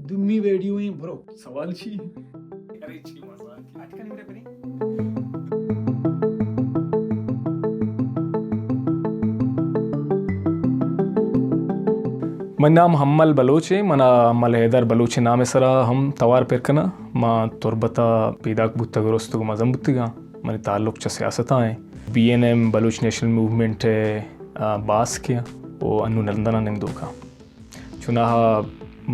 دومی ویڈیو ایں، برو۔ سوال چی؟ ارے چی مسئلہ؟ اٹکا نہیں میرے پری۔ من نام حمل بلوچ ایں، منا حمل حیدر بلوچ نام سرا ہم توار پر کناں۔ ما تربت ء پیداک بوتگ و رستگ و مزن بوتگاں۔ منی تعلق چہ سیاست ء ایں۔ B N M Baloch national movement ء، آ، باسک ایں و انو لندن ء نندوکاں۔ چوناہا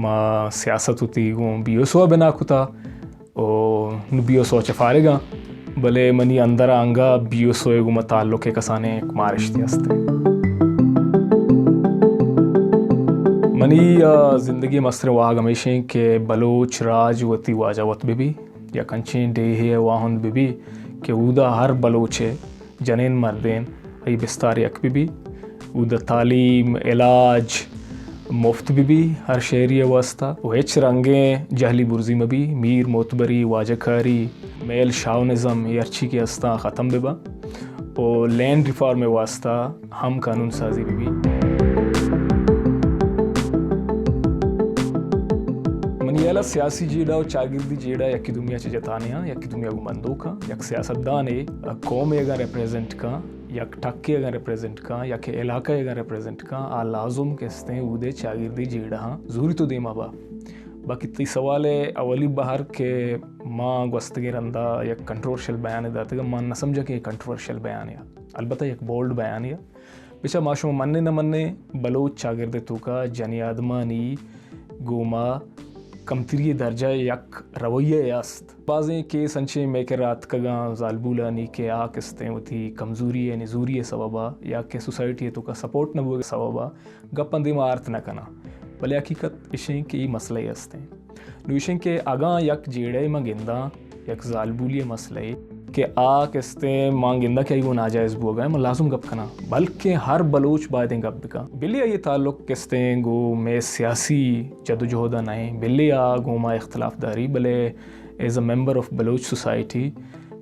ما سیاست وتی گوں بی ایس او ء بنا کتا و نوں بی ایس او چہ فارغ آں، بلے منی اندر ء انگا بی ایس او ء گوں ما تعلق ء کسانیں یک مارشتے است۔ منی، آ، زندگی ء مستریں واہگ ہمیش انت کہ بلوچ راج وتی واجہ وت بہ بی، یک انچیں ڈیہے ء واہند بہ بی کہ اودا ہر بلوچ ء جنین مردین آئی بستار یک بہ بی، اود ء تعلیم، علاج مفت بہ بی ہر شہری ء واستہ، و ہچ رنگیں جہلی برزی مہ بی، میر معتبری، واجہ کاری، میل شاونزم، اے ہرچی کہ استاں ختم بہ با، و لینڈ ریفارم ء واستہ ہم قانون سازی بہ بی۔ منی ہیال ء سیاسی جیڑہ و چاگردی جیڑہ یکے دومی ء چہ جتا نیاں، یکے دومی ء گوں بندوک آں۔ یک سیاستدانے قومے اگاں ریپریزنٹ کن، یک ٹکے اگاں ریپریزنٹ کن، یک علاقہ اگاں ریپریزنٹ کن، آ لازم کہ استیں اودے چاگردی جیڑہاں زوری تو دیما با۔ باقی تئی سوال ء اولی بہر کہ ما گوستگیں رندا یک کنٹروورشل بیانے داتگ، من نہ سمجھاں کہ اے کنٹروورشل بیانے آ۔ البتہ یک بولڈ بیانے آ۔ بچا ما شما منیں نہ منیں، بلوچ چاگرد ء توکا جنی آدمانی گوما کمتری ء درجہ ء یک رویہ ء است۔ بازیں کیس انچیں مئے کرا اتکگاں زالبولانی کہ آ کستیں وتی کمزوری ء نزوری ء سبب ء یا کہ سوسائٹی ء توکا سپورٹ نہ بوگ ء سبب ء گپاں دیما آرت نہ کناں، بلے حقیقت اش انت کہ اے مسئلہ ء است انت۔ نوں ایشیں کہ اگاں یک جیڑہ ء من گنداں، یک زالبولی ء مسئلہ ء کہ آ کستیں من گنداں کہ آئی گوں ناجائز بوگ ء، من لازم گپ کناں، بلکیں ہر بلوچ بایدیں گپ بکن۔ بلے آئی تعلق کستیں گوں مئے سیاسی جدوجہد ء نہ انت، بلے آ گوں ما اختلاف داری، بلے as a member of Baloch society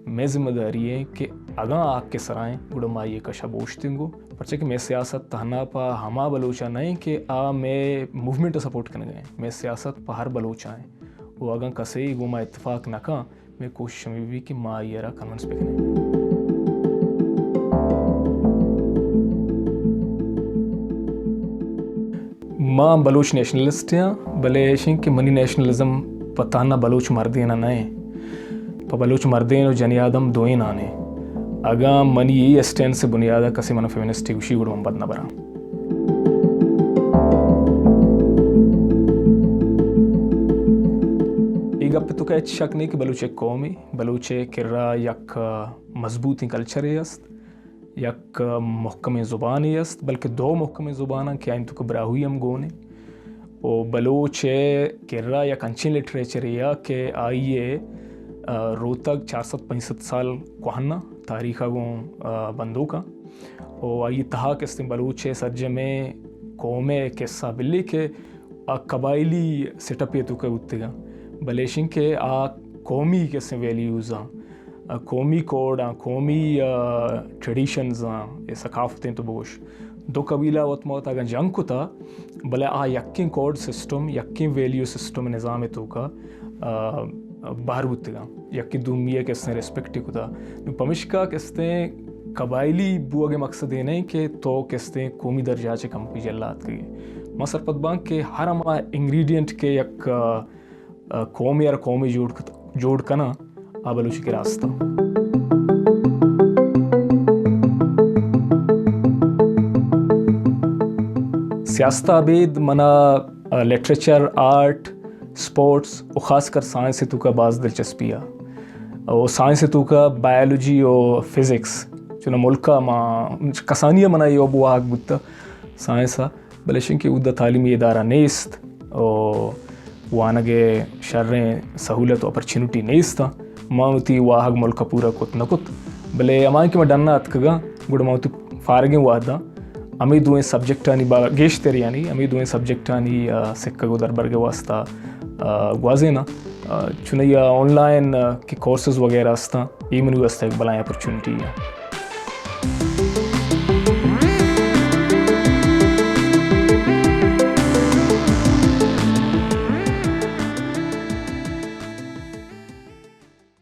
مئے ذمہ داری انت کہ اگاں آ حق ء سرا انت، گڑا ما آئی ء کش ء بوشتیں گوں۔ پرچا کہ مئے سیاست تہنا پہ ہما بلوچاں نہ انت کہ آ مئے موومنٹ ء سپورٹ کنگ ء انت، مئے سیاست پہ ہر بلوچاں انت۔ و اگاں کسے گوں ما اتفاق نہ کن، مئے کوشش ہمے بہ بیت کہ ما آئی ء را کنونس بہ کنیں۔ ما بلوچ نیشنلسٹ آں، بلے ایش انت کہ منی نیشنلزم پہ تہنا بلوچ مردین ء نہ انت، پہ بلوچ مردین و جنی آدم دوئینان انت۔ اگاں منی اے اسٹینس ء بنیاد ء کسے من ء فیمنسٹے گوشی، گڑا من بد نہ براں۔ اے گپ ء توکا ہچ شک نہیں کہ بلوچ یک قومے، بلوچ ء کرا یک مضبوطیں کلچرے است، یک محکمیں زبانے است، بلکہ دو محکمیں زباناں کہ آئی توکا براہوئی ہم گون انت۔ و بلوچ ء کرا یک انچیں لٹریچرے ء کہ آئی ء، آ، روتگ چار سد پنچ سد سال کوہنا تاریخ ء گوں، آ، بندوکاں۔ و آئی تہا کستیں بلوچ ء سرجمیں قوم ء قصہ بلے کہ آ قبائلی سیٹ اپے توکا بوتگاں، بلے ایش انت کہ آ قومی کستیں ویلیوز آں، آ، قومی کوڈ آں، قومی، آ، ٹریڈیشنز آں، اے ثقافتیں تو بگوش۔ دو قبیلہ وت ما وت اگاں جنگ کتا، بلے آ یکیں کوڈ سسٹم، یکیں ویلیو سسٹم نظام ء توکا، آ، بہر بوتگاں۔ یکے دومی ء کستیں ریسپیکٹ کتا۔ نوں پمشکا کستیں قبائلی بوگ ء مقصد اے نہ کہ تو کستیں قومی درجہ چہ کمپی جلا اتکگے۔ ما سرپد باں کہ ہر ہما انگریڈینٹ کہ یک، آ، قومے ہر قومے جوڑ کت-، جوڑ کناں، آ بلوچی کرا است۔ سیاست ء ابید منا، آ، لٹریچر، آرٹ، اسپورٹس و خاص کر سائنس ء توکا باز دلچسپی ء۔ و سائنس ء توکا بایولوجی و فزکس، چوناہا ملک ء ما کسانی ء منا اے وب واہگ بوتہ سائنس ء۔ بلے ایش انت کہ اودا تعلیمی ادارہ نیست و وانگ ء شریں سہولت و اپرچونٹی نیست۔ ما وتی واہگ ملک ء پورا کت نہ کت، بلے ہمائیں کہ ما ڈن ء اتکگاں، گڑا ما وتی فارغیں وہداں ہمے دوئیں سبجیکٹانی با-، گیشتر یعنی ہمے دوئیں سبجیکٹانی، آ، سکگ و دربرگ ء واستہ، آ، گوازیناں۔ آ، چوناہا آن لائن، آ، کہ کورسز وغیرہ استاں، اے منی واستہ یک بلائیں اپرچونٹی ہے۔